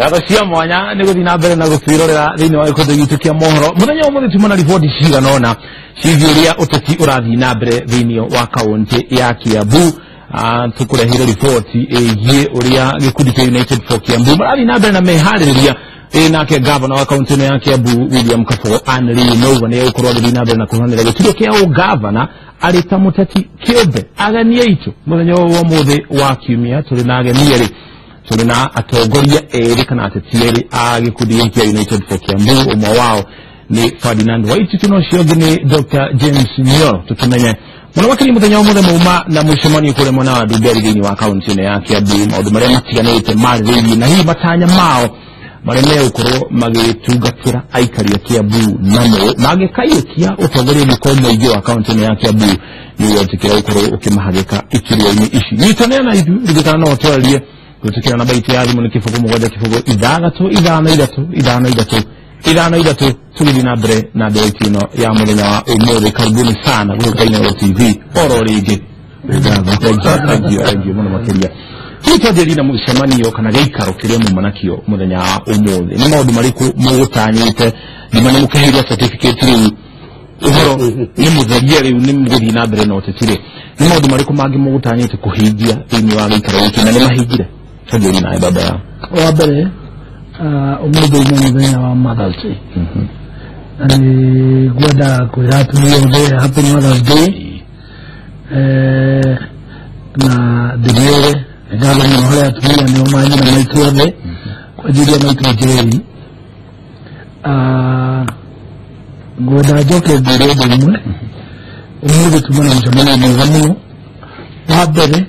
Ngatho cia mwanya nĩ gũthiĩ na mbere na gũtwĩrorera thĩinĩ wa gĩkondo gitũ kĩa mohoro. Mũthenya wa ũmũthĩ tuma na riboti cigana ũna ciĩgiĩ ũrĩa ũteti ũrathiĩ na mbere thĩinĩ wa kaũntĩ ya Kiambu. Tũkũreheire riboti ĩgiĩ ũrĩa gĩkundi kĩa United for Kiambu marathiĩ na mbere na meharĩrĩria. Nake gavana wa kaunti ĩno ya Kiambu William Kabogo Anne Nova nĩ egũkorwo agĩthiĩ na mbere na kũhũranĩra gĩturwa kĩa ũgavana arĩ ta mũteti kĩũmbe. Ageni aitũ mũthenya wa ũmũthĩ wa kiumia tũrĩ na ageni erĩ, tũrĩ na atongoria erĩ kana ateti erĩ a gĩkundi gĩkĩ kĩa United for Kiambu. Ũmwe wao nĩ Ferdinand Waititu na ũcio ũngĩ nĩ Dr. James Nyoro. Tũkĩmenye mũno makĩria mũthenya wa ũmũthĩ mauma na mũcemanio kũrĩa mwena wa Ndumberi thĩinĩ wa kaunti ĩno ya Kiambu, maũndũ marĩa matiganĩte marĩrĩirie na hihi matanya mao marĩa megũkorwo magĩtungatĩra aikari a Kiambu namo mangĩkaiyũkia ũtongoria ũngĩkorwo mũingĩ wa kaunti ĩno ya Kiambu nĩ wetĩkĩra gũkorwo ũkĩmahagĩka iturwa-inĩ ici. Nyitanĩra na ithuĩ, ririkana no ũtwarĩrie kũhĩtũkĩra namba itũ ya thimũ nĩ 0 7 0 6 5 3 5 3 5 3. Tũgĩthiĩ na mbere na ndereti ĩno ya mũthenya wa ũmũthĩ. Karibuni sana gũkũ Inooro TV oro rĩngĩ. Thank you, thank you mũno makĩria. Hihi twanjĩrĩrie na mũcemanio kana gĩikaro kĩrĩa muma nakĩo mũthenya wa ũmũthĩ, nĩ maũndũ marĩkũ mũgũtanyĩte? Nyuma nĩ mũkĩheirwo certificate, rĩu ũhoro nĩ mũtherie, rĩu nĩ mũgũthiĩ na mbere na ũteti rĩ, nĩ maũndũ marĩkũ mangĩ mũgũtanyĩte kũhingia thĩinĩ wa gĩikaro gĩkĩ na nĩ mahingire? Twanjĩrĩrie nawe baba yao. Wa mbere, ũmũthĩ uma mũthenya wa Mother's Day na nĩ ngwenda kwĩra atumia othe happy Mother's Day, na ndĩmere nĩ ngatho mũno harĩ atumia, nĩo manyina maitũ othe, kwanjĩrĩria maitũ Njeri. Ngwenda njoke ngwĩre ũndũ ũmwe. Ũmũthĩ tuma na mũcemanio mwega mũno. Wa mbere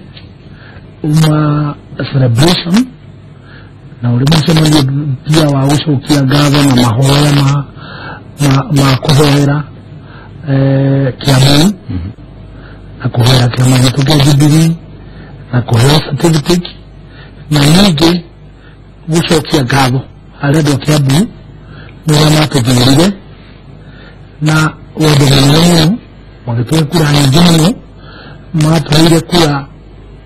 uma celebration na ũrĩ mũcemanio pia wa gũcokia ngatho na mahoya ma kũhoera Kiambu na kũhoera kĩama gitũ kĩa Jubilee na kũheo certificate na ningĩ gũcokia ngatho harĩ andũ a Kiambu nĩ ũrĩa matũthurire na wendo mũnene mũno, magĩtũhe kura nyingĩ mũno, matũheire kura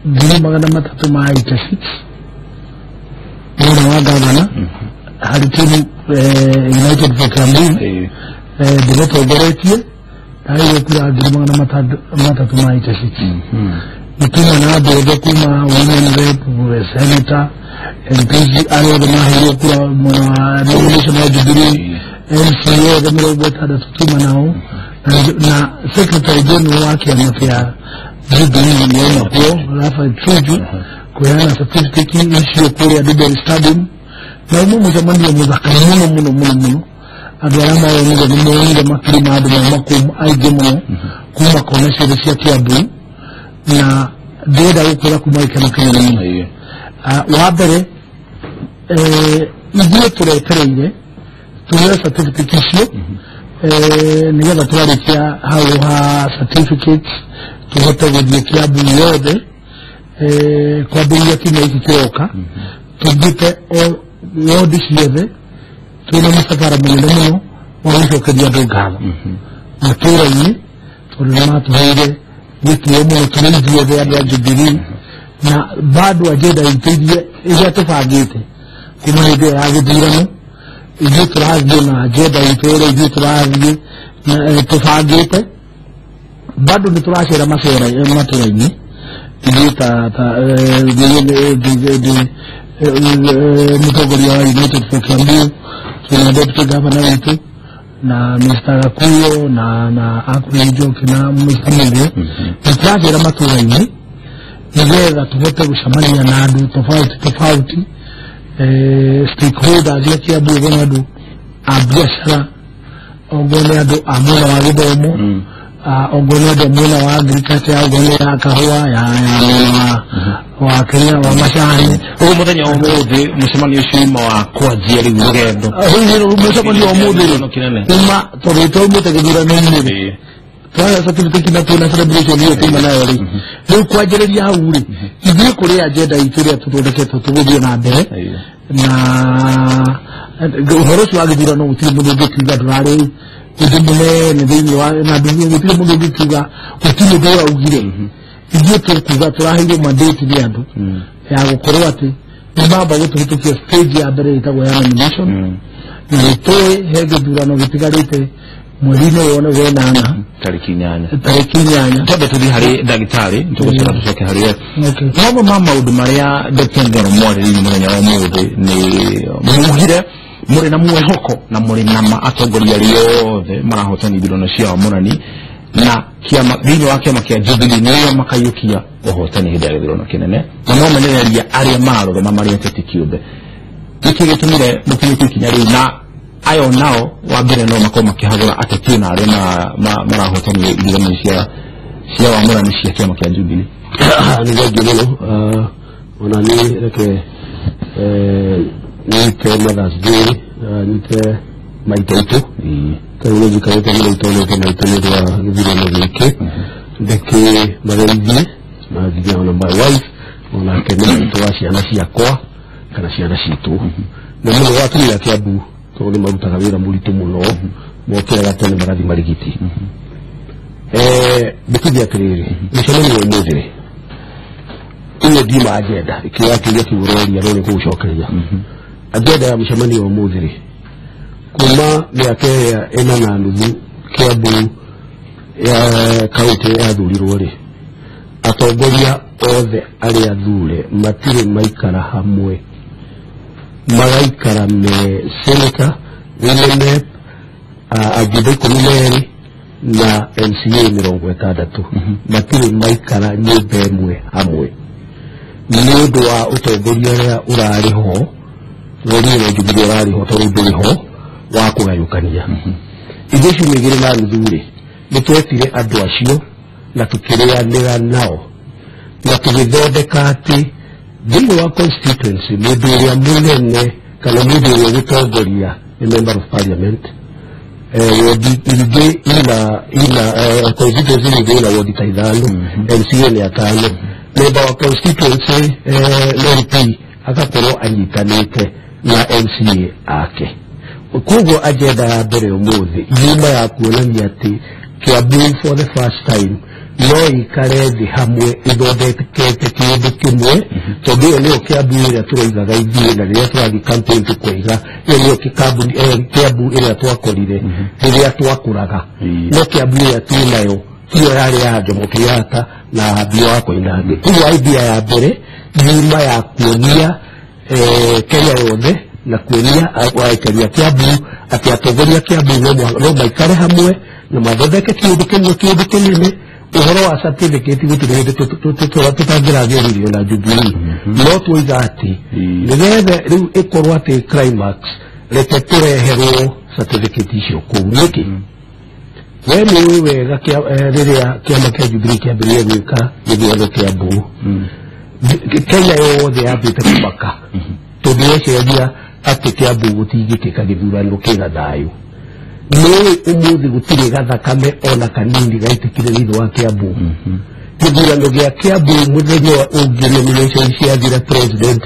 386,000 mwena wa gavana harĩ timu United for Kiambu ndĩmũtongoretie, ndaheirwo kura 386,000. Nĩ tuma na andũ othe kuma women rep, senator, MPs, arĩa othe maheirwo kura mwena wa nomination ya Jubilee, MCA othe 60 tuma nao na secretary general wa kĩama kĩa Jubilee nĩauma kuo, Rafael Tuju, kũheana certificate icio kũrĩa Ndumberi Stadium. Na uma mũcemanio mũthaka mũno mũno mũno mũno. Andũ arĩa maronire nĩ monire makiri ma andũ mauma kũu aingĩ mũno kuma kona ciothe cia Kiambu, na ndĩrenda gũkwĩra kuma gĩkeno kĩnene mũno. Wa mbere, ithuĩ tũretereire tũheo certificate icio, nĩgetha twarĩkia hau ha certificate tũhote gũthiĩ Kiambu yothe, kwambĩrĩria kiumia gĩkĩ kĩroka, tũthiĩte o wodi ciothe twĩna mũcabara mũnene mũno wa gũcokeria andũ ngatho matũra-inĩ, tondũ nĩ matũheire gĩtĩo mũno tũrĩ ithuothe andũ a Jubilee. Na bado agenda itũ iria tũbangĩte kuma hĩndĩ ĩyo ya gĩthurano, ithuĩ tũrathiĩ na agenda itũ ĩrĩa ithuĩ tũrathiĩ na tũbangĩte. Bado nĩ tũracera macera matũra-inĩ ithuĩ ta mũtongoria wa United for Kiambu, twĩna deputy governor witũ na Mr. Gakuyo na Akũrĩ Njoki na Mr. Mugo. Nĩ tũracera matũra-inĩ nĩgetha tũhote gũcemania na andũ tofauti tofauti, stakeholders ya Kiambu, ogo nĩ andũ a biacara, ogo nĩ andũ a mwena wa gĩthomo, ogo nĩ andũ a mwena wa agriculture, ogo nĩ ya kahũa, ya mwena wa Kenya wa macani. Ũguo mũthenya wa ũmũthĩ mũcemanio ũcio uma wa kwanjia rĩu rũgendo? Mũcemanio wa ũmũthĩ rĩ kĩnene uma tondũ twaumĩte gĩthurano-inĩ rĩ, twaya certificate na twĩna celebration ĩyo tuma nayo rĩ, rĩu kwanjĩrĩria hau rĩ, ithuĩ kũrĩ agenda itũ ĩrĩa tũthondeketwo tũgũthiĩ na mbere na ũhoro ũcio wa gĩthurano. Gũtirĩ mũndũ ũngĩkiuga ndũrarĩ ũndũ mũnene thĩinĩ wa na gũtirĩ mũndũ ũngĩkiuga gũtirĩ ũndũ ũraugire. Ithuĩ tũkuga tũraheirwo mandate nĩ andũ ya gũkorwo atĩ Nĩ mamba gũtũhĩtũkia stage ya mbere ĩtagwo ya nomination na nĩtũĩ he gĩthurano gĩtigarĩte mweri-inĩ wone wenana tariki 8 tariki 8 twambe tũthiĩ harĩ ndagĩtarĩ tũgũcoka tũcoke harĩ we. Mamwe ma maũndũ marĩa Dr. Ng'eno mwarĩrĩirie mũthenya wa ũmũthĩ nĩ mugire mũrĩ na mwĩhoko na mũrĩ na atongoria arĩa othe marahotani ithurano cia wamũrani na kiama thĩinĩ wa kĩama kĩa Jubilee nĩo makaiyũkia ũhotani hĩndĩ ya gĩthurano kĩnene na no menereria arĩa mararũgama marĩ ateti kĩũmbe. Nĩkĩ gĩtũmire mũkinyũkie ikinya rĩu na ayo nao wa mbere no makorwo makĩhagũra ateti na arĩa marahotania ithurano cia wamũrani cia kĩama kĩa Jubilee? Nĩ thengiũ mũno ona niĩ reke nyite Mother's Day, nyite maitũ tondũ nĩ njikarĩte mũno itonete maitũ nĩ ũndũ wa gĩthurano gĩkĩ ndĩkĩ mageithie na nginya ona my wife onake nĩ maitũ wa ciana ciakwa kana ciana citũ na mũno wa atumia a Kiambu tondũ nĩ marutaga wĩra mũritũ mũno mokĩraga tene magathiĩ marigiti. Ndĩkuge atĩrĩrĩ, mũcemanio wa ũmũthĩ rĩ ĩyo ndima agenda ĩkĩoya kĩũria kĩu ũroria no nĩ kũgũcokeria agenda ya mũcemanio wa ũmũthĩ rĩ kuma mĩaka ĩrĩa 4.5 Kiambu ya kaunti yathurirwo rĩ atongoria othe arĩa thure matirĩ maikara hamwe magaikara me senator, women rep, ajumbe 12 na MCA 60 matirĩ maikara nyũmba ĩmwe hamwe nĩ ũndũ wa ũtongoria ũrĩa ũrarĩ ho rũrĩrĩ rwa Jubilee ũrarĩ ho tondũ ndũrĩ ho wa kũgayũkania. Ithuĩ ciumia 2.5 rĩ nĩ twetire andũ acio na tũkĩrĩanĩra nao na tũgĩthondeka atĩ thĩinĩ wa constituency mũndũ ũrĩa mũnene kana mũndũ ũrĩa ũgũtongoria nĩ member of parliament. Wodi ingĩ ina constituency nyingĩ ina wodi ta 5, MCA nĩ 5, member wa constituency MP agakorwo anyitanĩte na MCA ake. Koguo agenda ya mbere ũmũthĩ yuma ya kuonania atĩ Kiambu for the first time no ikare thĩ hamwe ithondekete kĩndũ kĩmwe tondũ ĩyo nĩyo Kiambu ĩrĩa tũroigaga ithuĩ na rĩrĩa tũrathiĩ campaign tũkoiga ĩyo nĩyo Kiambu ĩrĩa twakorire rĩrĩa twakũraga no Kiambu ĩrĩa twĩnayo tiyo yarĩ ya Jomo Kenyatta na Mbio wa Koinange. Koguo idea ya mbere yuma ya kuonia Kenya yothe na kuonia aikari a Kiambu atĩ atongoria a Kiambu no maikare hamwe na mathondeke kĩndũ kĩmwe kĩndũ kĩnene. Ũhoro wa certificate gũtirĩ hĩndĩ tũtangĩragĩrĩrio na Jubilee no tuoiga atĩ nĩgetha rĩu ĩkorwo atĩ climax reke tũreherwo certificate icio kũu. Nĩkĩ? We nĩũĩ wega rĩrĩa kĩama kĩa Jubilee kĩambĩrĩria gwĩka gĩthurano Kiambu Kenya yothe yambĩte kũmaka tondũ yeciragia atĩ Kiambu gũtingĩkĩka gĩthurano kĩna thayũ. Nĩũĩ ũmũthĩ gũtirĩ gathakame ona kanini gaitĩkire thĩinĩ wa Kiambu. Gĩthurano gĩa Kiambu mũthenya ũngĩ nomination ciathira president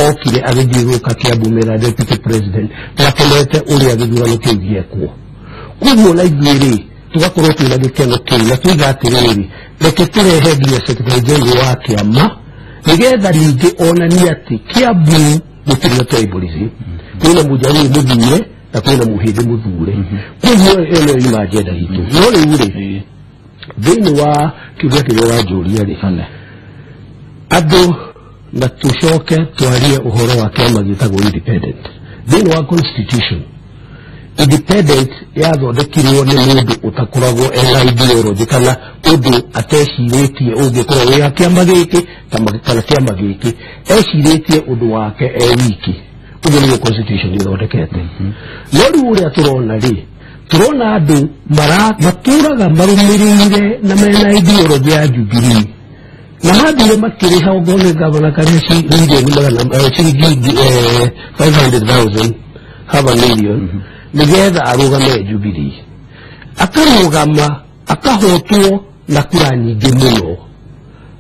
okire agĩthiũrũrũka Kiambu mena deputy president makenete ũrĩa gĩthurano kĩu gĩekwo. Koguo na ithuĩ rĩ tũgakorwo twĩna gĩkeno kĩu na tuiga atĩrĩrĩ reke tũrehe nginya secretary general wa kĩama nĩgetha ningĩ onanie atĩ Kiambu gũtirĩ na tribalism, kwĩna Mũjaluo mũthure na kwĩna Mũhĩndĩ mũthure. Koguo ĩyo nĩyo yuma agenda itũ. No rĩu rĩ thĩinĩ wa kĩũria kĩrĩa ũranjũria rĩ andũ na tũcoke twarie ũhoro wa kĩama gĩtagwo independent. Thĩinĩ wa constitution independent yathondekirwo nĩ mũndũ ũtakoragwo ena ideology kana ũndũ atecirĩtie ũngĩkorwo wĩ wa kĩama gĩkĩ kana kĩama gĩkĩ, ecirĩtie ũndũ wake e wiki. Ũguo nĩguo constitution ĩthondekete. No rĩu ũrĩa tũrona rĩ tũrona andũ matũraga marũmĩrĩire na mena ideology ya Jubilee na mathire makĩrĩha okorwo nĩ gavana karĩa milioni magana ciringi 500,000 half a million nĩgetha arũgame Jubilee akarũgama akahotwo na kura nyingĩ mũno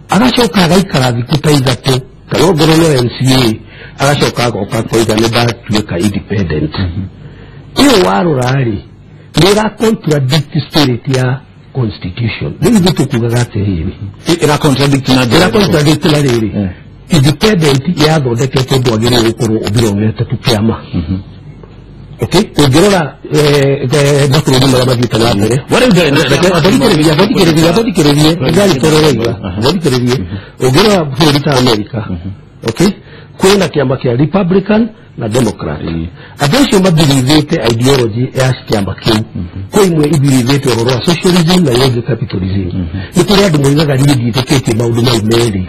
agacoka agaikara thikũ ta 3 kana ongorwo nĩ MCA agacoka agoka akoiga nĩ ndatuĩka independent. Ĩyo warora rĩ nĩ ĩra contradict spirit ya constitution. Rĩu ithuĩ tũkugaga atĩrĩrĩ ĩra contradict na ĩra contradict na rĩrĩ Independent yathondeketwo ndwagĩrĩirwo gũkorwo ũbirongete tu kĩama. Okay, ũngĩrora mabũrũri marĩa mathiĩte na mbere, thikĩrĩria thikĩrĩria, ũngĩrora bũrũri ta America, okay, kwĩna kĩama kĩa Republican na Democrat. Andũ acio mabirithĩte ideology ya kĩama kĩu. Kwĩ imwe ibirithĩte ũhoro wa socialism na ĩngĩ capitalism. Nĩ kũrĩ andũ moigaga niĩ ndiĩtĩkĩtie maũndũ mau merĩ,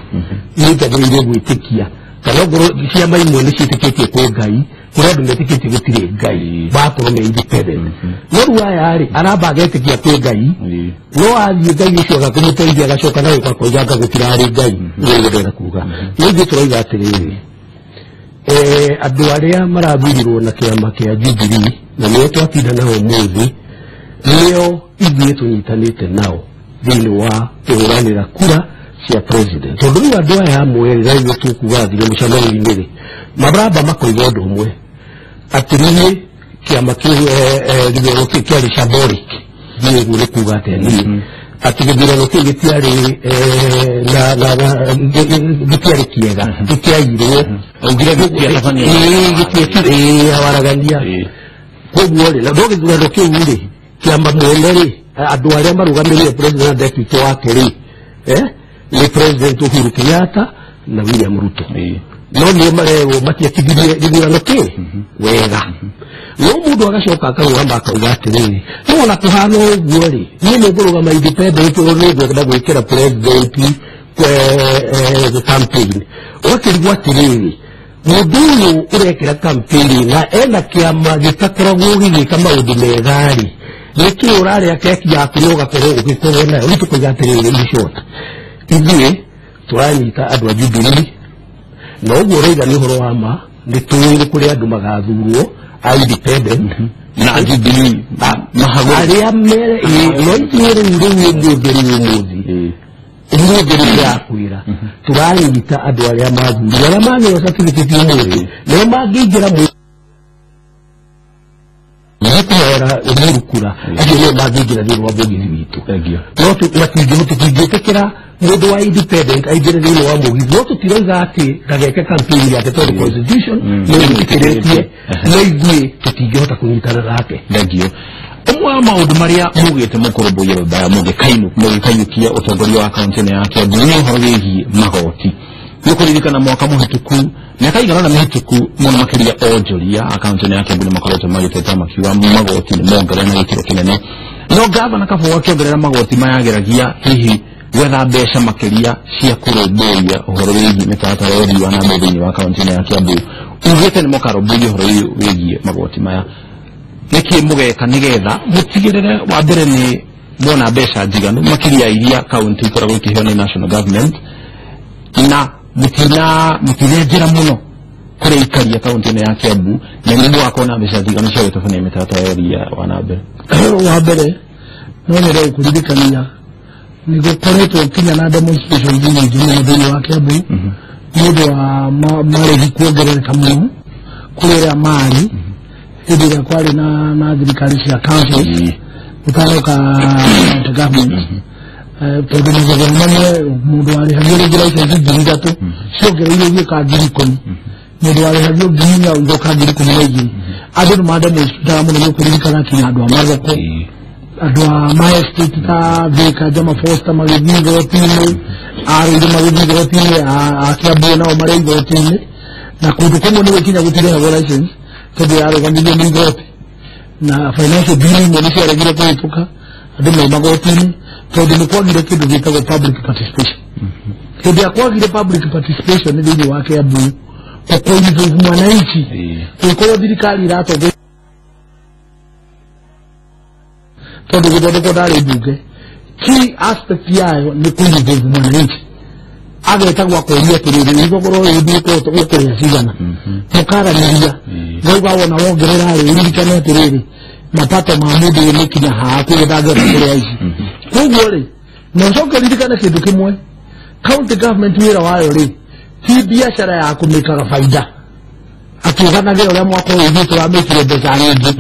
niĩ njagĩrĩire gwĩtĩkia kana ongorwo ciama imwe nĩ ciĩtĩkĩtie kwĩ Ngai, kũrĩ andũ metĩkĩtie gũtirĩ Ngai, magakorwo me independent. No rĩu aya rĩ, aramba agetĩkia kwĩ Ngai, no athiĩ Ngai ũcio agakũmũteithia, agacoka na gũka koiga anga gũtirarĩ Ngai. Ũguo nĩguo ndĩrenda kuga. No ithuĩ tũroiga atĩrĩrĩ, andũ arĩa marathurirwo na kĩama kĩa Jubilee na nĩo twatinda nao ũmũthĩ, nĩo ithuĩ tũnyitanĩte nao thĩinĩ wa kũhũranĩra kura cia president. Tondũ rĩu andũ aya amwe rĩ, na ithuĩ tũkuga thire mũcemanio-inĩ rĩ, maramba makoiga ũndũ ũmwe atĩ niĩ kĩama kĩu gĩthurano kĩu kĩarĩ shambolic. Ndiũĩ ũguo nĩ kuga atĩa niĩ, atĩ gĩthurano kĩu gĩtiarĩ na gĩtiarĩ kĩega, gĩtiairwo. Augire gĩtiatabanio. Ĩĩ, waragania. Koguo rĩ, na no gĩthurano kĩu rĩ, kĩama mwene rĩ, andũ arĩa marũgamĩrĩire president na deputy wake rĩ, nĩ President Uhuru Kenyatta na William Ruto. No nĩo marerwo matiatigithie gĩthurano kĩ wega. No mũndũ agacoka akarũgama akauga atĩrĩrĩ, no ona kũhana ũguo rĩ, niĩ nĩ ngũrũgama independent tondũ nĩ ngwenda gwĩkĩra president campaign. Ũgakĩrigwo atĩrĩrĩ, mũndũ ũyũ ũrekĩra campaign na ena kĩama gĩtakoragwo gĩgĩka maũndũ mega rĩ, nĩkĩ ũrarĩa keki yaku na ũgakorwo ũgĩkorwo nayo? Rĩu tũkoiga atĩrĩrĩ, in short, ithuĩ tũranyita andũ a Jubilee, na ũguo ũroiga nĩ ũhoro wa ma, nĩ tũĩ nĩ kũrĩ andũ magathurwo a independent na Jubilee mahagũre arĩa mere, no ithuĩ rĩu ũmũthĩ rĩu ũmũthĩ ũmũthĩ rĩu ndĩrakwĩra tũranyita andũ arĩa mathurirwo, arĩa magĩrwo certificate ũmũthĩ nĩo mangĩingĩra kũhoera Uhuru kura, acio nĩo mangĩingĩra thĩinĩ wa mũgithi witũ. No tũtingĩtĩkĩra mũndũ wa independent aingĩre thĩinĩ wa mũgithi, no tũtiroiga atĩ ndageke campaign yake tondũ constitution nĩ ĩmwĩtĩkĩrĩtie, no ithuĩ tũtingĩhota kũnyitana nake. Thengio. Ũmwe wa maũndũ marĩa mugĩte mũkũrũmbũiya vibaya mũgĩkainũkia ũtongoria wa kaunti ĩno ya Kiambu nĩ ũhoro wĩgiĩ magoti. Nĩ ũkũririkana mwaka mũhĩtũku, mĩaka ĩigana ũna mĩhĩtũku mũno makĩria onjoria a kaunti ĩno ya Kiambu nĩ makoretwo magĩteta makiuga magoti nĩ mongerere na gĩkĩro kĩnene, no gavana Kabogo akĩongerera magoti mayageragia hihi gwetha mbeca makĩria cia kũrũmbũiya ũhoro wĩgiĩ mĩtaratara ya ũthii wa na mbere thĩinĩ wa kaunti ĩno ya Kiambu. Ugĩte nĩ mũkarũmbũiya ũhoro wĩgiĩ magoti maya, nĩkĩ mũgeka nĩgetha mũtigĩrĩre wa mbere nĩ muona mbeca njiganu makĩria iria kaunti ikoragwo ikĩheo nĩ national government, na mũtinenjera mũno kũrĩ aikaria kaunti ĩno ya Kiambu, na nĩ mũgakorwo na mbeca njiganu cia gũtabania mĩtaratara ya ũthii wa na mbere? Wa mbere no nyende gũkũririkania nĩ gũkoretwo kinya na demonstration nyingĩ mũno thĩinĩ wa Kiambu nĩ ũndũ wa marĩhi kuongerereka mũno kũrĩ ũrĩa marĩ hĩndĩ ĩrĩa kwarĩ na thirikari cia councils gũtanoka county government. Tondũ mathogora mamwe mũndũ warĩhagio rĩngĩ license 3,000 ciongereirwo igĩũka 10,000, mũndũ warĩhagio 4,000 igoka 12,000. Andũ nĩ mademonstrataga mũno, nĩ ũkũririkana kinya andũ a mathoko, andũ a ma estate ta Thika, Jama Foster magĩthiĩ igoti-inĩ, Arũirũ magĩthiĩ igoti-inĩ, a Kiambu nao marĩ igoti-inĩ, na kũndũ kũmwe nĩ gũkinya gũtirĩhagwo license tondũ yarũgamirio nĩ igoti, na financial bill imwe nĩ ciaregire kũhĩtũka, andũ me magoti-inĩ tondũ nĩ kwagire kĩndũ gĩtagwo public participation. Hĩndĩ ĩrĩa kwagire public participation thĩinĩ wa Kiambu, gũkũ mwananchi gũkorwo thirikari iratongoria tondũ gũthondekwo ndarĩ mbunge, key aspect yayo nĩ kũ-involve mwananchi, agetagwo akoria atĩrĩrĩ, thogora ũyũ ũkũrĩa cigana, mũkaranĩria ngauga wona wongerera rĩ, ũririkane atĩrĩrĩ mapato ma mũndũ ũyũ nĩ kinya haha, koguo ndangĩhota kũrĩa ici. Koguo rĩ, na ũcoke ũririkane kĩndũ kĩmwe, county government wĩra wayo rĩ ti biacara ya kũmĩkaga baida akĩganagĩra ũrĩa mwaka ũyũ ithuĩ tũramĩkire mbeca nyingĩ.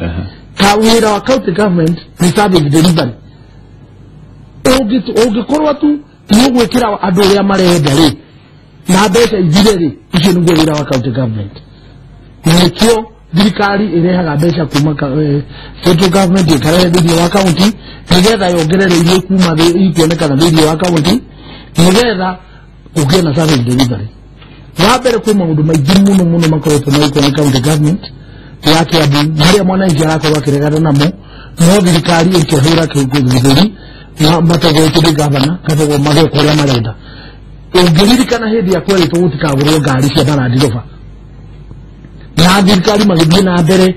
Ka wĩra wa county government nĩ service delivery. Ũngĩkorwo tu nĩ ũgwĩkĩra andũ ũrĩa marenda rĩ, Na mbeca ithire rĩ, ũcio nĩguo wĩra wa county government. Na nĩkĩo thirikari ĩrehaga mbeca kuma central government ĩkarehe thĩinĩ wa county nĩgetha yongerere iria kuma ikuonekana thĩinĩ wa county nĩgetha kũgĩe na service delivery. Wa mbere kwĩ maũndũ maingĩ mũno mũno makoretwo magĩkwo nĩ county government ya Kiambu marĩa mwananchi arakorwo akĩregana namo, no thirikari ĩkĩhũra gĩthũri matongoretio nĩ gavana Kabogo mageka ũrĩa marenda. Ũngĩririkana hĩndĩ ya kwerĩtwo gũtikagũrwo ngari cia Land Rover, na thirikari magĩthiĩ na mbere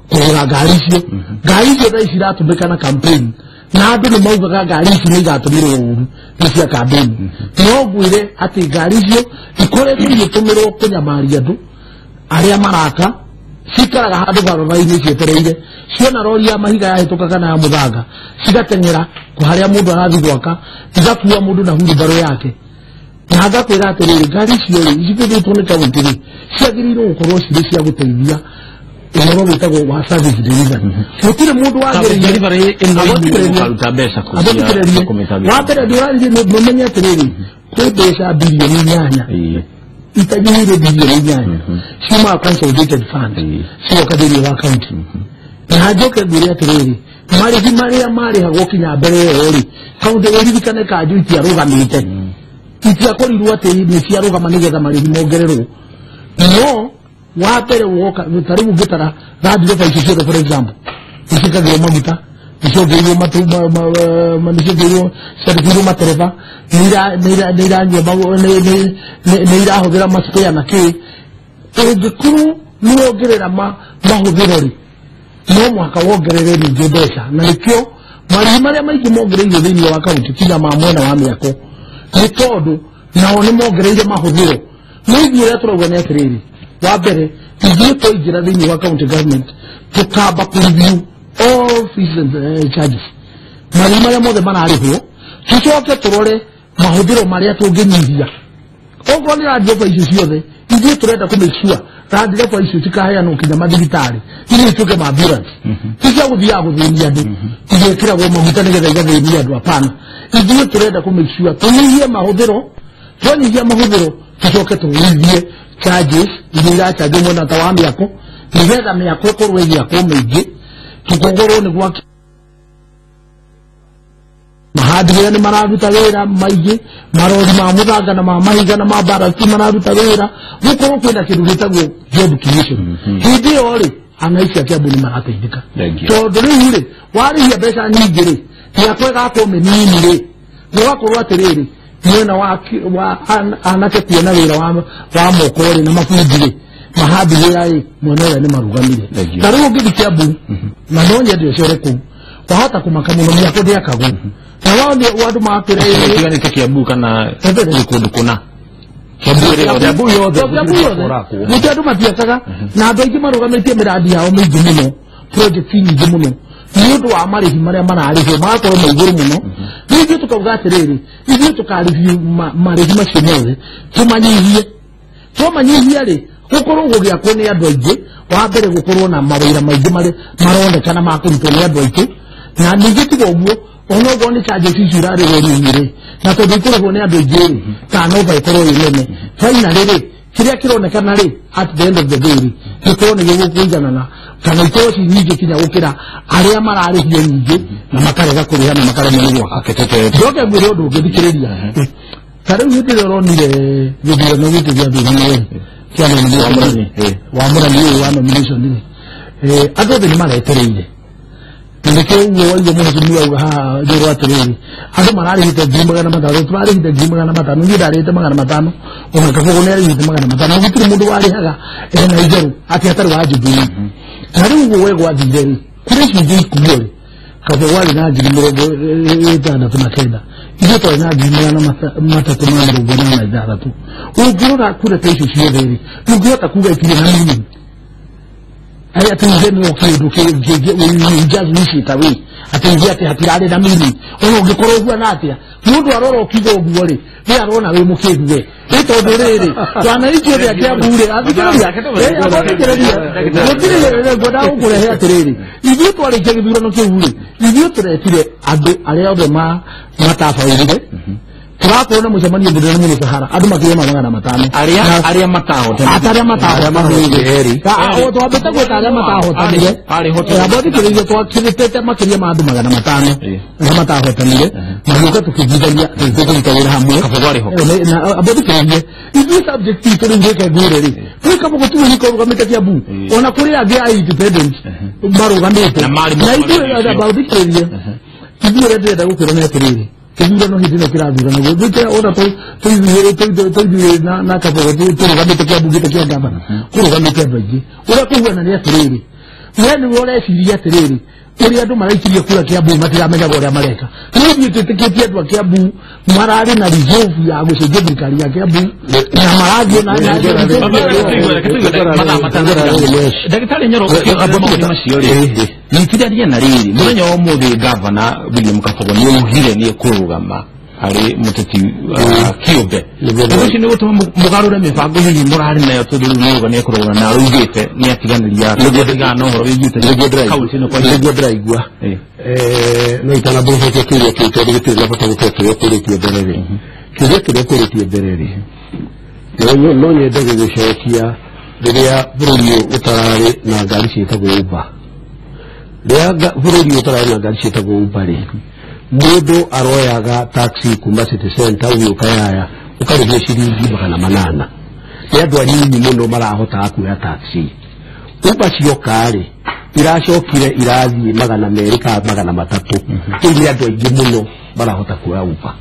kũgũra ngari icio. Ngari icio thaa ici iratũmĩka na campaign, na andũ nĩ maugaga ngari ici nĩ igatũmĩrwo ũru nĩ cia campaign. No ngwĩre atĩ ngari icio ikoretwo igĩtũmĩrwo kũnyamaria andũ arĩa maraka, cikaraga handũ barabara-inĩ cietereire, ciona rori ya mahiga yahĩtũka kana ya mũthanga cigateng'era harĩa mũndũ arathiĩ gwaka, igakua mũndũ na hurumbarũ yake. Na ngakwĩra atĩrĩrĩ, ngari icio rĩ cigũrĩtwo nĩ kaunti rĩ ciagĩrĩirwo gũkorwo cirĩ cia gũteithia ũhoro wĩtagwo wa service delivery. Gũtirĩ mũndũ wagĩrĩire wa mbere ndĩraririe mũmenye atĩrĩrĩ, kwĩ mbeca bilioni 8 itanyihĩire bilioni 8 ciumaga consolidated fund cigoka thĩinĩ wa kaunti. Na njoke ngwĩre atĩrĩrĩ, marĩhi marĩa marĩhagwo kinya mbere ĩyo rĩ, kaunti ũririkane kanjũ itiarũgamĩte, itiakorirwo atĩ nĩ ciarũgama nĩgetha marĩhi mongererwo. No wa mbere woka ta rĩu ũngĩtara Land Rover icio ciothe for example nĩciĩkagĩrwo maguta, nĩciongereirwo nĩciongereirwo matereba, nĩ iranyua, nĩ irahũthĩra maspare na kĩ. Ũngĩkorwo nĩ wongerera mahũthĩro rĩ, no mũhaka wongerere ningĩ mbeca. Na nĩkĩo marĩhi marĩa maingĩ mongereirwo thĩinĩ wa kaunti kinya ma mwena wa mĩako nĩ tondũ nao nĩ mongereire mahũthĩro. No ithuĩ ũrĩa tũrauga nĩ atĩrĩrĩ, wa mbere ithuĩ twaingĩra thĩinĩ wa county government tũkamba kũ review all fees and charges, marĩhi marĩa mothe mararĩhwo, tũcoke tũrore mahũthĩro marĩa tũngĩnyihia. Okorwo nĩ Land Rover icio ciothe, ithuĩ tũrenda kũ make sure Land Rover icio cikaheanwo kinya mathibitarĩ, iria ituĩke ma ambulance, ti cia gũthiaga gũthĩnia andũ igekĩragwo maguta nĩgetha igathĩnia andũ. Hapana, ithuĩ tũrenda kũ make sure tũnyihie mahũthĩro, twanyihia mahũthĩro tũcoke tũgũithie charges iria irachanjwo mwena ta wa mĩako nĩgetha mĩako ĩkorwo ĩgĩakwo mĩingĩ, tũkogorwo nĩ gwaki mahardware nĩ mararuta wĩra maingĩ, marori ma mũthanga na ma mahiga na ma barasi mararuta wĩra, gũkorwo kwĩna kĩndũ gĩtagwo job creation. Hĩndĩ ĩyo rĩ, anaici a Kiambu nĩ marateithĩka, tondũ rĩu rĩ warĩhia mbeca nyingĩ rĩ, mĩako ĩgakwo mĩnini rĩ, gũgakorwo atĩrĩrĩ mwena wa anake kuona wĩra wa moko rĩ na mabundi rĩ mahardware rĩ mwena ũrĩa nĩ marugamire. Ta rĩu ũngĩthiĩ Kiambu, na no nyende ũcore kũu, wahota kũmaka mũno mĩako ndĩakagwo na wao nĩ andũ makwĩra ĩtiganĩte Kiambu kana kũndũ kũna. Kiambu yothe nĩkĩo andũ matiakaga, na andũ aingĩ marũgamĩtie mĩrandi yao mĩingĩ mũno, project nyingĩ mũno nĩ ũndũ wa marĩhi marĩa mararĩhwo magakorwo me igũrũ mũno. Rĩu ithuĩ tũkauga atĩrĩrĩ, ithuĩ tũkarĩview marĩhi macio mothe tũmanyihie. Twamanyihia rĩ, gũkorwo gũgĩakwo nĩ andũ aingĩ, wa mbere gũkorwo na mawĩra maingĩ marĩa maronekana ma kũrutwo nĩ andũ aitũ. Na ningĩ tiga ũguo, onokorwo nĩ charges icio irarĩhwo nini rĩ, na tondũ ikũrĩhwo nĩ andũ aingĩ rĩ, turnover ĩkorwo ĩ nene. Finally rĩ, kĩrĩa kĩronekana rĩ at the end of the day rĩ, gĩkorwo nĩ gĩgũkũiganana kana ikorwo ci nyingĩ kinya gũkĩra arĩa mararĩhio nyingĩ na makarega kũrĩha na makaremwo nĩ gwaka. Njoke ngwĩre ũndũ ũngĩ, thikĩrĩria. Ta rĩu hĩndĩ ĩrĩa ũronire gĩthurano gĩkĩ gĩathurano rĩ kĩa wamũrani ũyũ wa nomination rĩ, andũ othe nĩ maretereire, na nĩkĩo ũguo waigua mũhecimiwa auga haha igũrũ atĩrĩrĩ, andũ mararĩhĩte 500,000, tũrarĩhĩte 500,000, niĩ ndarĩhĩte 500, ona Kabogo nĩ arĩhĩte 500, gũtirĩ mũndũ warĩhaga ena itherũ atĩ atarĩ wa Jubilee. Na rĩu ũguo we gwathire rĩ, kũrĩ icio ingĩ ikuo rĩ, Kabogo arĩ na 69,000, ithuĩ twarĩ na 386,000. Ũngĩrora kura ta icio ciothe rĩ, ndũngĩhota kuga itirĩ na meaning atĩ uge no kĩndũ kĩngĩ, just wish it away atĩ uge atĩ hatirarĩ na meaning. Ona ũngĩkorwo ũhuana atĩa, mũndũ arora ũkiuga ũguo rĩ, nĩ arona wĩ mũkĩgu we, nĩ tondũ rĩrĩ wananchi othe a Kiambu rĩ, athikĩrĩria, athikĩrĩria, gũtirĩ ngwendaga gũkũrehe atĩrĩrĩ, ithuĩ twarĩkia gĩthurano kĩu rĩ, ithuĩ tũretire andũ arĩa othe matabaũrire Tũrakorwo na mũcemanio mũnene mũno Sahara andũ makĩria ma 500 arĩa matahotanire arĩa matahotanire twambĩte gwĩta arĩa matahotanire ambothikĩrĩirie twakĩrĩtĩte makĩria ma andũ 500 arĩa matahotanire magĩũka tũkĩiguithania tũkĩruta wĩra hamwe ambothikĩrĩirie ithuĩ subject itũ rĩu rĩke ngwĩre rĩ twĩ Kabogo tu wika ũrũgamĩte Kiambu ona kũrĩ angĩ a independent marũgamĩte na ithuĩ ambothikĩrĩirie ithuĩ ũrĩa ndĩrenda gũkwĩra nĩ atĩrĩrĩ kĩthurano hĩndĩ ĩno kĩrathurano gũthuĩte ona tũithuĩ na Kabogo tũrũgamĩte Kiambu gĩtĩ kĩa gavana kũrũgamĩte andũ aingĩ ũrĩa kũhuana nĩ atĩrĩrĩ we nĩwe ũreciria atĩrĩrĩ ũrĩa andũ maraikirie kura Kiambu matiramenyaga ũrĩa mareka rĩu ithuĩ twĩtĩkĩtie andũ a Kiambu mararĩ na resolve ya gũcenjia thirikari ya Kiambu na marathiĩ na ndagĩtarĩ Nyoro maũndũ macio rĩ nyitithania na rĩrĩ mũthenya wa ũmũthĩ gavana William Kabogo nĩ augire nĩ ekũrũgama harĩ mũteti kĩũmbe ũndũ ũcio nĩ gũtũma mũgarũre mĩbango hihi mũrarĩ nayo tondũ rĩu nĩauga nĩ ekũrũgama na araugĩte nĩ atiganĩria atigana na ũhoro wĩgiĩ ũteti kaunti ĩno kwa nĩguo ndĩraigua no itanambũrũkia kĩũria kĩu tondũ gĩtirĩ na bata gũkorwo kĩrĩa ũkũrĩtie mbere rĩ kĩũria kĩrĩa ũkũrĩtie mbere rĩ no nyende gũgĩcokia rĩrĩa bũrũri ũyũ ũtararĩ na ngari ciĩtagwo Uber rĩrĩa bũrũri ũyũ ũtararĩ na ngari ciĩtagwo Uber rĩ mũndũ aroyaga taxi kuma city center ũgĩũka Yaya ũkarĩhio ciringi 800 nĩ andũ anini mũno marahotaga kuoya taxi Uber cioka rĩ iracokire irathiĩ 200 kana 300 rĩu nĩ andũ aingĩ mũno marahota kuoya Uber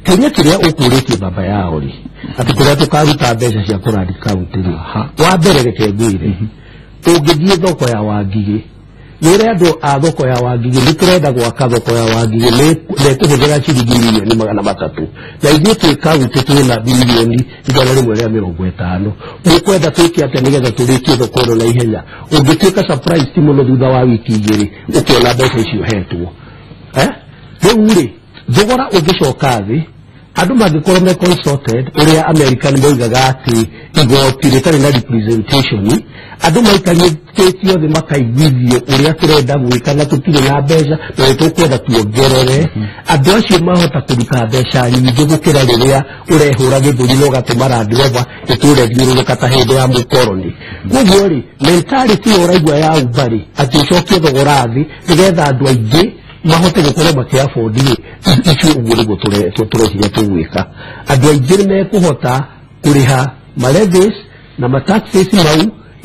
kĩũria kĩrĩa ũkũrĩtie baba yao rĩ atĩ kũrĩa tũkaruta mbeca cia kũrandi kaunti rĩ wa mbere reke ngwĩre ũngĩthiĩ thoko ya Wangigĩ nĩũrĩa andũ a thoko ya Wangigĩ nĩ tũrenda gwaka thoko ya Wangigĩ nĩkũhũthĩra ciringi mirioni 300 na ithuĩ twĩ kaunti twĩna birioni 150 mũkwenda twĩke atĩa nĩgetha tũrĩkie thoko ĩno na ihenya ũngĩtuĩka surprise ti mũno thutha wa wiki 2 ũkĩona mbeca icio ũhetwo rĩu rĩ thogora ũngĩcoka thĩ andũ mangĩkorwo me consulted ũrĩa American moigaga atĩ igoti rĩtarĩ na representation andũ maikarĩtio thĩ makaiguithio ũrĩa tũrenda gwĩka na tũtirĩ na mbeca na nĩ tũkwenda tuongerere andũ acio mahota kũruta mbeca nyingĩ gũkĩra rĩrĩa ũrehũra gĩthũri na ũgatũma Land Rover ĩtũre thiũrũrũka ta hĩndĩ ya mũkoroni koguo rĩ mentality ĩyo ũraigua ya Uber rĩ atĩ ũcokie thogora thĩ nĩgetha andũ aingĩ mahote gũkorwo makĩabondi rĩ icio ũguo nĩguo tũreciria tũgwĩka andũ aingĩ nĩ mekũhota kũrĩha malevies na mataxes mau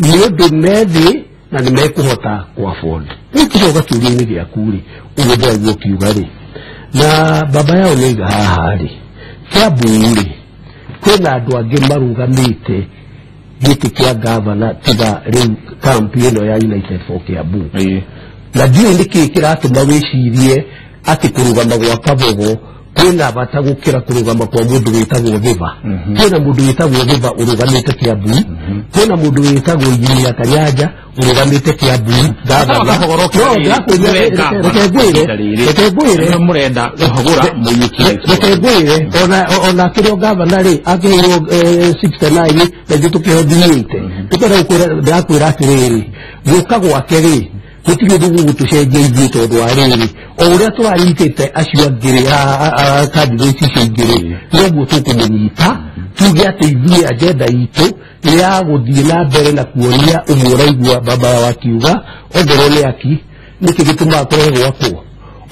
nĩ ũndũ me thĩ na nĩ mekũhota kũ-afford rĩu tũcoka kĩũria-inĩ gĩaku rĩ ũguo ndĩraigua ũkiuga rĩ na baba yao nĩaiga haha rĩ Kiambu rĩ kwĩna andũ angĩ marũgamĩte gĩtĩ kĩa gavana tiga rĩu kampi ĩno ya United for Kiambu na ndiũĩ nĩkĩĩ kĩratũma wĩcirie atĩ kũrũgama gwa Kabogo kwĩna bata gũkĩra kũrũgama kwa mũndũ wĩtagwo Thiba kwĩna mũndũ wĩtagwo Thiba ũrũgamĩte Kiambu kwĩna mũndũ wĩtagwo Injinia Kanyanja ũrũgamĩte Kiambu gavana reke ngwĩre ona kĩrĩa gavana rĩ akĩheirwo 69 na ithuĩ tũkĩheo 80 tũkwenda ndĩrakwĩra atĩrĩrĩ gũka gwake rĩ gũtirĩ ũndũ gũgũtũcenjia ithuĩ tondũ wa rĩrĩ o ũrĩa tũranyitĩte acio angĩ rĩ candidate icio ingĩ rĩ noguo tũkũmũnyita tuge atĩ ithuĩ agenda itũ nĩ ya gũthiĩ na mbere na kuonia ũmwe ũraigua baba yao akiuga ongorwo nĩ aki nĩkĩ gĩtũmaga kũrege gwakwo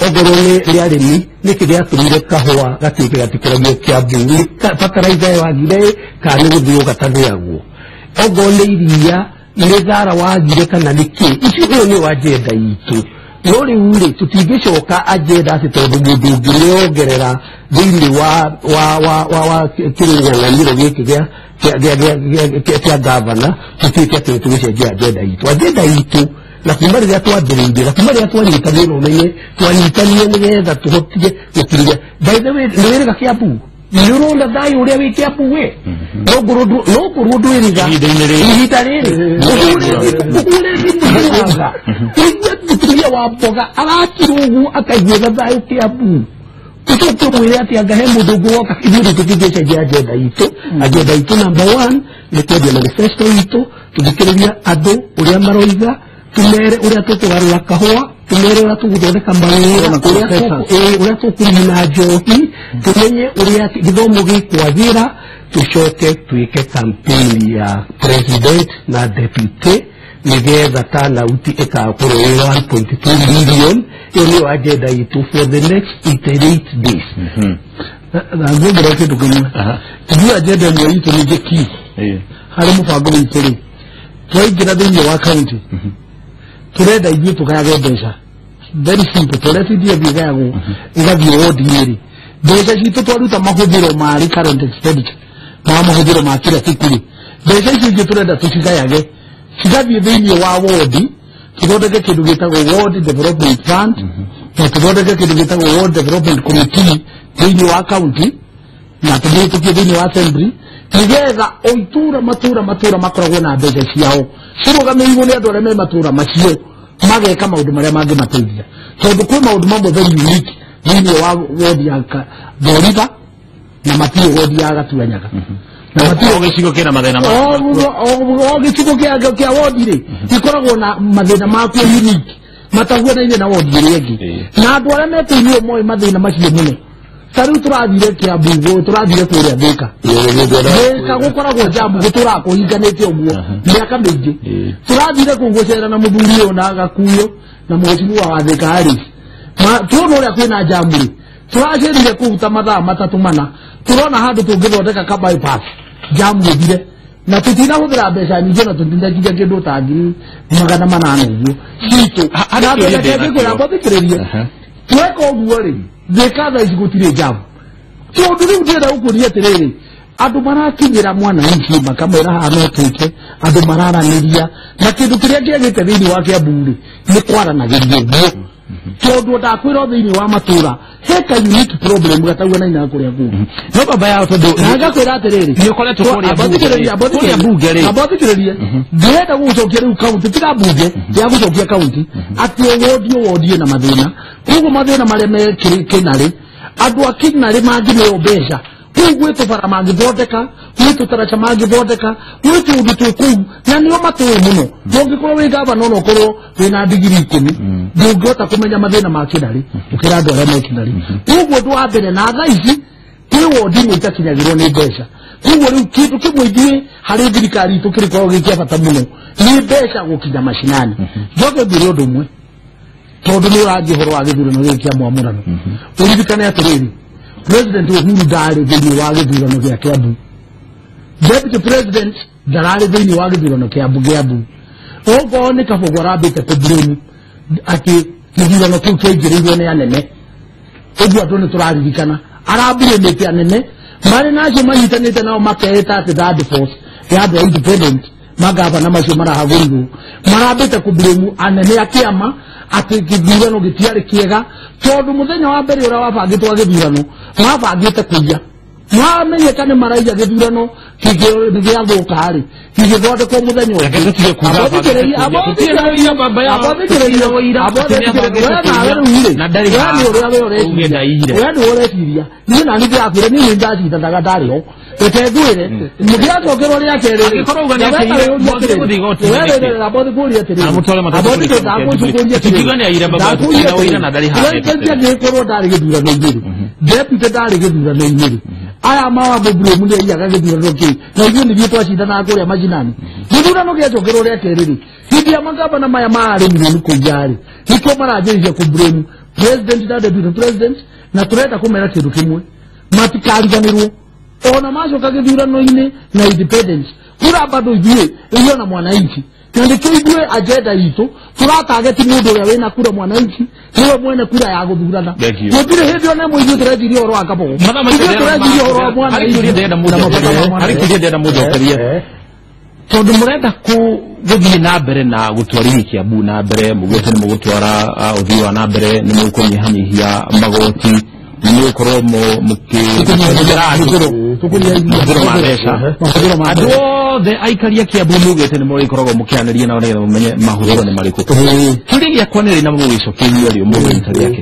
ongorwo nĩ arĩmi nĩkĩ gĩatũmire kahũa gatuĩke gatikũragio Kiambu nĩ fertilizer wagire kana nĩ gũthĩo gatathĩagwo ongorwo nĩ iria nĩ thara wagire kana nĩ kĩ icio ĩyo nĩyo agenda itũ no rĩu rĩ tũtingĩcoka agenda atĩ tondũ mũndũ ũngĩ nĩongerera thĩinĩ wa kĩrĩng'ang'anĩro gĩkĩ kĩa gavana tũtuĩke atĩ nĩtũgũcenjia agenda itũ agenda itũ na kuma rĩrĩa twambĩrĩirie na kuma rĩrĩa twanyitanire na ũmenye twanyitanire nĩgetha tũhotie gũkiria by the way nĩ wĩrĩga Kiambu nĩ ũrona thayũ ũrĩa wĩ Kiambu we no ngorwo ndwĩrĩga ihinda rĩrĩ ũhũre thimũ ũigue mũtumia wa mboga arakira ũguo akaiguĩra thayũ Kiambu ũcoke ũmwĩre atĩ anga he mũndũ ũngĩ woka ithuĩ rĩ tũtingĩcenjia agenda itũ agenda itũ number 1 nĩ kwendia manifesto itũ tũthikĩrĩria andũ ũrĩa maroiga tumere ũrĩa tũkũgarũra kahũa tumere ũrĩa tũgũthondeka mawĩra ũrĩa tũkũnina njohi tumenye ũrĩa gĩthomo gĩkwagĩra tucoke twĩke campaign ya president na deputy nigetha turnout ĩgakorwo ĩ 1.2 million. Ĩyo nĩyo agenda itũ for the next 88 days. Na ngwĩra kĩndũ kĩmwe, ithuĩ agenda ĩmwe itũ nĩ njĩki harĩ mũbango witũ rĩ, twaingĩra thĩinĩ wa county tũrenda ithuĩ tũgayage mbeca very simple, tũrĩa CDF ĩgayagwo ĩgathiĩ wodi-inĩ rĩ, mbeca citũ twaruta mahũthĩro ma recurrent expenditure ma mahũthĩro ma kila siku rĩ, mbeca icio ingĩ tũrenda tũcigayage cigathiĩ thĩinĩ wa wodi, tũthondeke kĩndũ gĩtagwo ward development fund na tũthondeke kĩndũ gĩtagwo ward development committee thĩinĩ wa county na tũmĩhĩtũkie thĩinĩ wa assembly, nĩgetha o itũra matũra matũra makoragwo na mbeca ciao cirũgamĩrĩirwo nĩ andũ arĩa me matũra macio mageka maũndũ marĩa mangĩmateithia, tondũ kwĩ maũndũ mamwe very unique thĩinĩ wa wodi ya Thoriba na matirĩ wodi ya Gatuanyaga na matirĩ gĩcigo kĩna mathĩna ma o gĩcigo kĩa wodi rĩ gĩkoragwo na mathĩna makuo unique matahuanaine na wodi ĩrĩa ĩngĩ, na andũ arĩa me thĩinĩ ũyũ moĩ mathĩna macio mũno. Ta rĩu tũrathire Kiambu, tũrathire kũrĩa Thĩka, Thĩka gũkoragwo jamu gũtũraga kũhinganĩte ũguo mĩaka mĩingĩ. Tũrathire kũu gũcera na mũthuri ũyũ na Gakuyo na mũhecimiwa wa Thĩka Harris, tuona ũrĩa kwĩna jamu rĩ, tũracerire kũu ta mathaa matatũ mana, tũrona handũ tũngĩthondeka ka bypass jamu ĩthire, na tũtinahũthĩra mbeca nyingĩ na tũtinakinya kĩndũ ta 800,000 ũguo citũ. Na ngĩkwĩra mbothikĩrĩrie tweka ũguo rĩ, Thĩka thaa ici gũtirĩ jamu, tondũ rĩu ndĩrenda gũkũria atĩrĩrĩ, andũ marakinyĩra mwananchi makamwĩra haha no twĩke, andũ mararanĩria, na kĩndũ kĩrĩa kĩagĩte thĩinĩ wa Kiambu rĩ nĩ kwaranagĩria ũguo, tondũ ndakwĩra thĩinĩ wa matũra he ka unique problem gatahuanaine na kũrĩa kũngĩ. No baba yao tondũ na ngakwĩra atĩrĩrĩ, nĩ ũkoretwo kũrĩa bunge rĩ, ambothikĩrĩrie ndĩrenda gũgũcokia rĩu kaunti, tiga bunge ya gũcokia kaunti, atĩ o wodi ĩna mathĩna, koguo mathĩna marĩa me Kĩnarĩ, andũ a Kĩnarĩ mangĩneo mbeca kũu gwĩ tũbara mangĩthondeka, gwĩ tũtaraca mangĩthondeka, gwĩ tũũndũ twĩ kũu na nĩo matũĩ mũno. Ndũngĩkorwo wĩ gavana ona ũkorwo wĩna ndigiri 10 ndũngĩhota kũmenya mathĩna ma Kĩnarĩ gũkĩra andũ arĩa me Kĩnarĩ. Koguo ũndũ wa mbere na thaa ici kwĩ wodi imwe itakinyagĩrwo nĩ mbeca, koguo rĩu kĩndũ kĩmwe ithuĩ harĩ thirikari itũ kĩrĩkoragwo gĩ kĩa bata mũno nĩ mbeca gũkinya macinani. Njoke ngwĩre ũndũ ũmwe, tondũ nĩ ũranjia ũhoro wa gĩthurano gĩkĩ kĩa mwamũrano, ũririkane atĩrĩrĩ, President Uhuru ndarĩ thĩinĩ wa gĩthurano gĩa Kiambu, Deputy President ndararĩ thĩinĩ wa gĩthurano kĩa Kiambu. Okorwo nĩ Kabogo arambĩte kũblame atĩ gĩthurano kĩu kĩaingĩrĩirwo nĩ anene, ũguo andũ nĩ tũraririkana arambũrĩmĩte anene marĩ na acio manyitanĩte nao makeĩta atĩ third force ya andũ a independent magavana macio marahagũrirwo, marambĩte kũblame anene a kĩama atĩ gĩthurano gĩtiarĩ kĩega, tondũ mũthenya wa mbere ũrĩa wabangĩtwo wa gĩthurano mabangĩte kũiya, mamenyeka nĩ maraiya gĩthurano nĩ gĩathũka rĩ, gĩgĩthondekwo mũthenya ũngĩ. We nĩ ũreciria niĩ nani ndĩrakwĩra niĩ nĩ ndacindanaga ndarĩ ho, reke ngwĩre gĩacokerwo rĩa kerĩ rĩ, angĩkorwo ndarĩ gĩthurano-inĩ rĩ, deputy ndarĩ gĩthurano-inĩ rĩ, aya mawamũburemu nĩ aiyaga gĩthurano kĩu, na ithuĩ nĩthuĩ twacindanaga kũrĩa macinani. Gĩthurano gĩacokerwo rĩa kerĩ rĩ, hĩndĩ ya magavana maya mararĩmirwo nĩ kũiya rĩ, nĩkĩo maranjĩrĩria kũblame president na deputy president, na tũrenda kũmera kĩndũ kĩmwe, matikariganĩrwo ona macoka gĩthurano-inĩ na independence kura bado ithuĩ ithuĩ na mwananchi, na nĩkĩo ithuĩ agenda itũ tũratageti mũndũ ũrĩa wĩna kura mwananchi nĩwe mwene kura ya gũthurana. Gũtirĩ hĩndĩ ona ĩmwe ithuĩ tũreciria ũhoro wa Kabogo, ithuĩ tũreciria ũhoro wa mwananchi. Harĩ kĩũria ndĩrenda mũnjokerie, tondũ mũrenda gũthiĩ na mbere na gũtwarithia Kiambu na mbere, mũgĩte nĩ mũgũtwara ũthii wa na mbere, nĩ mũkũnyihanyihia magoti, nĩ mũgũkorwo mũkĩhũthĩra mahũthĩro ma mbeca. Andũ othe aikari a Kiambu mugĩte nĩ mũrĩkoragwo mũkĩaranĩria nao nĩgetha mũmenye mahũthĩro nĩ marĩkũ. Kĩũria gĩakwa nĩ rĩ na mũgĩcokia inyuĩ erĩ ũmũthĩ rita rĩake,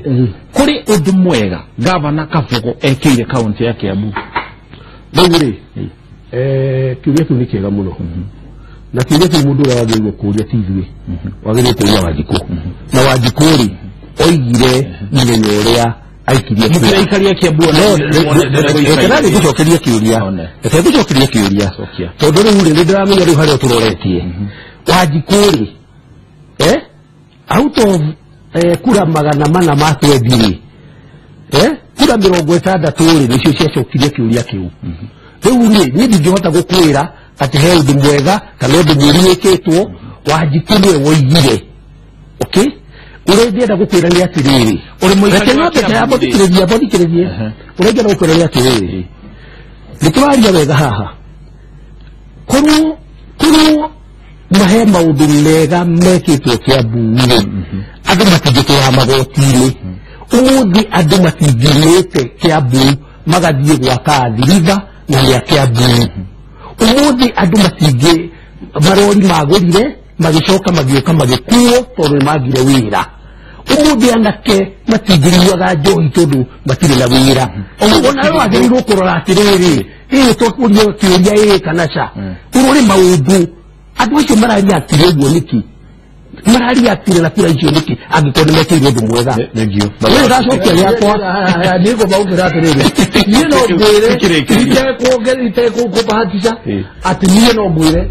kũrĩ ũndũ mwega gavana Kabogo ekĩire kaũntĩ ya Kiambu? Rĩu rĩ, kĩũria kĩu nĩ kĩega mũno. Na kĩũria kĩu mũndũ ũrĩa wagĩrĩirwo kũũria ti ithuĩ, wagĩrĩirwo kũũria Wanjikũ. Na Wanjikũ rĩ, oigire mũthenya ũrĩa aikirie kura. Mũkĩraikaria Kiambu No, reke nathi ngũcokerie kĩũria. Reke ngũcokerie kĩũria. Tondũ rĩu rĩ, nĩ ndĩramenya rĩu harĩa ũtũroretie. Wanjikũ rĩ, out of kura 400 ma 20 rĩ, kura 60 rĩ, nĩcio ciacokirie kĩũria kĩu. Rĩu rĩ, niĩ ndingĩhota gũkwĩra atĩ he ũndũ mwega kana ũndũ mũũru wĩkĩtwo. Wanjikũ nĩwe woigire. Okay? Ũrĩa ingĩenda gũkwĩra nĩ atĩrĩrĩ, reke nyambe thikĩrĩria, thikĩrĩrie. Ũrĩa ingĩenda gũkwĩra nĩ atĩrĩrĩ, nĩ tũraria wega haha. Korwo mahe maũndũ mega mekĩtwo Kiambu rĩ, andũ matingĩtwara magoti-inĩ. Ũmũthĩ andũ matingĩumĩte Kiambu magathiĩ gwaka Athi River na nĩ a Kiambu. Ũmũthĩ andũ matingĩ marori magũrire magĩcoka magĩũka magĩkuo tondũ nĩ magire wĩra. Ũmũthĩ anake matingĩnyuaga njohi tondũ matirĩ na wĩra. Ũguo nawe wagĩrĩirwo kũrora atĩrĩrĩ, ĩĩ twakũria kĩũria ĩĩ kana ca. Ũrore maũndũ andũ acio mararia atĩrĩ ũguo nĩkĩ? Mararia atĩrĩ na kura icio nĩkĩ angĩkorwo nĩ mekĩirwo ũndũ mwega? Wewe ũracokia rĩakwa. Niĩ ngũmaugĩra atĩrĩrĩ, niĩ no ngwĩre itekũbahatisha atĩ niĩ no ngwĩre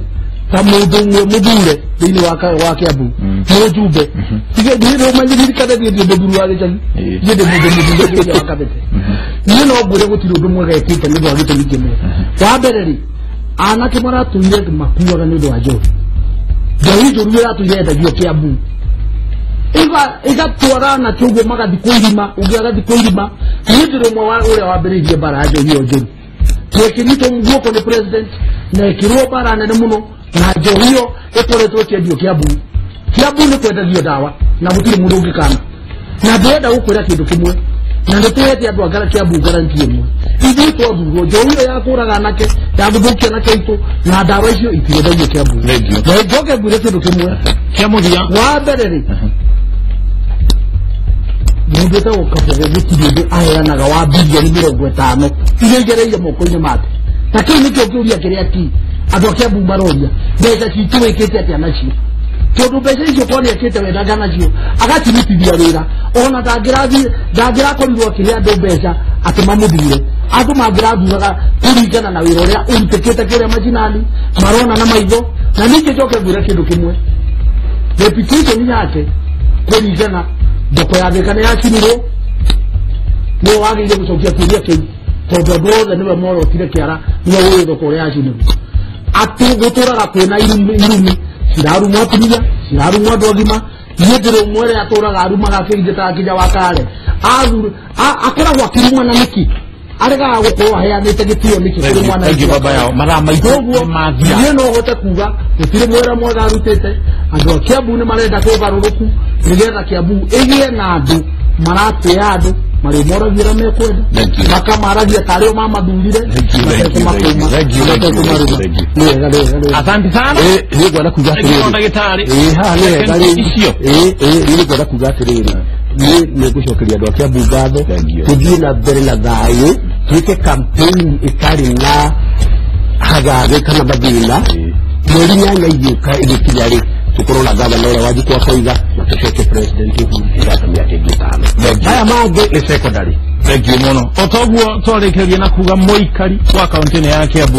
ta mũndũ ũmwe mũthure thĩinĩ wa Kiambu, mũjumbe. Tige niĩ no manyiririkane niĩ ndĩ mũthuri wa gĩcagi, niĩ ndĩ mũndũ mũthure thĩinĩ wa Kabete. Niĩ no ngwĩre gũtirĩ ũndũ mwega ekĩte nĩ ũndũ wa gĩtũmi kĩmwe. Wa mbere rĩ, anake maratũire makuaga nĩ ũndũ wa njohi. Njohi njũru ĩratũire yendagio Kiambu. Igatwara anake ũguo magathiĩ kũirima, ũngĩ agathiĩ kũirima. Niĩ ndĩrĩ ũmwe wa ũrĩa wambĩrĩirie mbara ya njohi ĩyo njũru. Twekĩrĩtwo guoko nĩ president na ĩkĩrwo mbara nene mũno, na njohi ĩyo ĩkoretwo ĩkĩendio Kiambu. Kiambu nĩ kwendagio ndawa na gũtirĩ mũndũ ũngĩkana. Na ndĩrenda gũkwĩra kĩndũ kĩmwe, na nĩ tũhete andũ a Kiambu guarantee ĩmwe. Ithuĩ twathurwo, njohi ĩyo ya kũraga anake, ya gũthũkia anake aitũ, na ndawa icio itirendagio Kiambu. Na njoke ngwĩre kĩndũ kĩmwe kĩa mũthia. Wa mbere rĩ, mũndũ wĩtagwo Kabogo gũtirĩ ũndũ aheanaga wa bilioni 50 iria igereire moko-inĩ make. Na kĩu nĩkĩo kĩũria kĩrĩa ki andũ a Kiambu maroria, mbeca citũ wĩkĩte atĩa nacio? Tondũ mbeca icio korwo nĩekĩte wendaga nacio agacirutithia wĩra, ona ndangĩrakorirwo akĩhe andũ mbeca atĩ mamũthure. Andũ mangĩrathuraga kũringana na wĩra ũrĩa ũrutĩkĩte kũrĩa macinani, marona na maitho. Na ningĩ njoke ngwĩre kĩndũ kĩmwe, reputation yake kũringana thoko ya Thika nĩ yacinirwo, nĩwe wagĩrĩire gũcokia kĩũria kĩu tondũ andũ othe nĩwe morotire kĩara, nĩwe ũĩ thoko ũrĩa yacinirwo. Atĩ gũtũraga kwĩna irumi, cirarumwo atumia, cirarumwo andũ agima. Niĩ ndĩrĩ ũmwe ũrĩa atũraga arumaga akĩingĩtaga kinya wa kare. Akoragwo akĩrumana nĩkĩ? Aregaga gũkorwo aheanĩte gĩtĩo nĩkĩ kũrĩ mwana? Thank you baba yao. Mathaa maitũ Koguo mathira. niĩ no hote kuga gũtirĩ mwĩra mwega arutĩte. Andũ a Kiambu nĩ marenda kũgarũrũku nĩgetha Kiambu ĩgĩe na andũ maratĩa andũ marĩmoragia ũrĩa mekwenda, makamaragia tarĩ o mamathurire, matekũmakũma, matekũmarũma. Nĩ wega, nĩ wega, nĩ wega. Asante sana. Niĩ ngwenda kuga Thank you, atĩrĩrĩ. ndagĩtarĩ. Haha nĩ wega rĩu. Icio. Niĩ ngwenda kuga atĩrĩrĩ, niĩ nĩ ngũcokeria andũ a Kiambu ngatho. Tũthiĩ na mbere na thayũ, twĩke campaign ĩtarĩ na hagathĩ kana mathĩna. Mweri 8 igĩũka ĩgĩkinya rĩ, tũkorwo na gavana ũrĩa Wanjikũ akoiga, na tũcoke president Uhuru Kenyatta mĩaka ĩngĩ 5. Maya mangĩ nĩ secondary. Thank you mũno. O toguo twarĩkĩrĩria na kuga mũikari wa kaunti-inĩ ya Kiambu,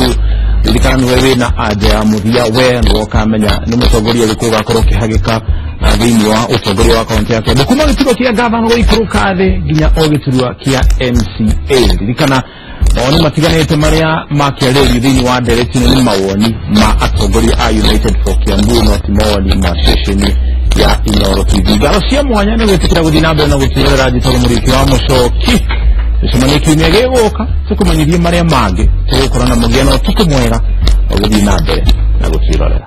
ririkana nĩwe wĩna anja ya mũthia, we nĩwe ũkamenya nĩ mũtongoria ũrĩkũ ũgakorwo ũkĩhagĩka thĩinĩ wa ũtongoria wa kaunti ya Kiambu, kuma gĩturwa kĩa gavana gũikũrũka thĩ nginya o gĩturwa kĩa MCA. Ririkana mawoni matiganĩte marĩa makĩarĩrĩrio thĩinĩ wa ndereti ĩno nĩ mawoni ma atongoria a United for Kiambu, no ti mawoni ma ceceni ya Inooro TV. Ngatho cia mwanya nĩ gwĩtĩkĩra gũthiĩ na mbere na gũtwĩrorera. Njĩtagwo Mũrĩki wa Mũcoki. Tũcemanie kiumia gĩgũka tũkũmenyithie marĩa mangĩ tũgũkorwo na mũgĩa na ũtukũ mwega ũgĩthiĩ na mbere na gũtwĩrorera.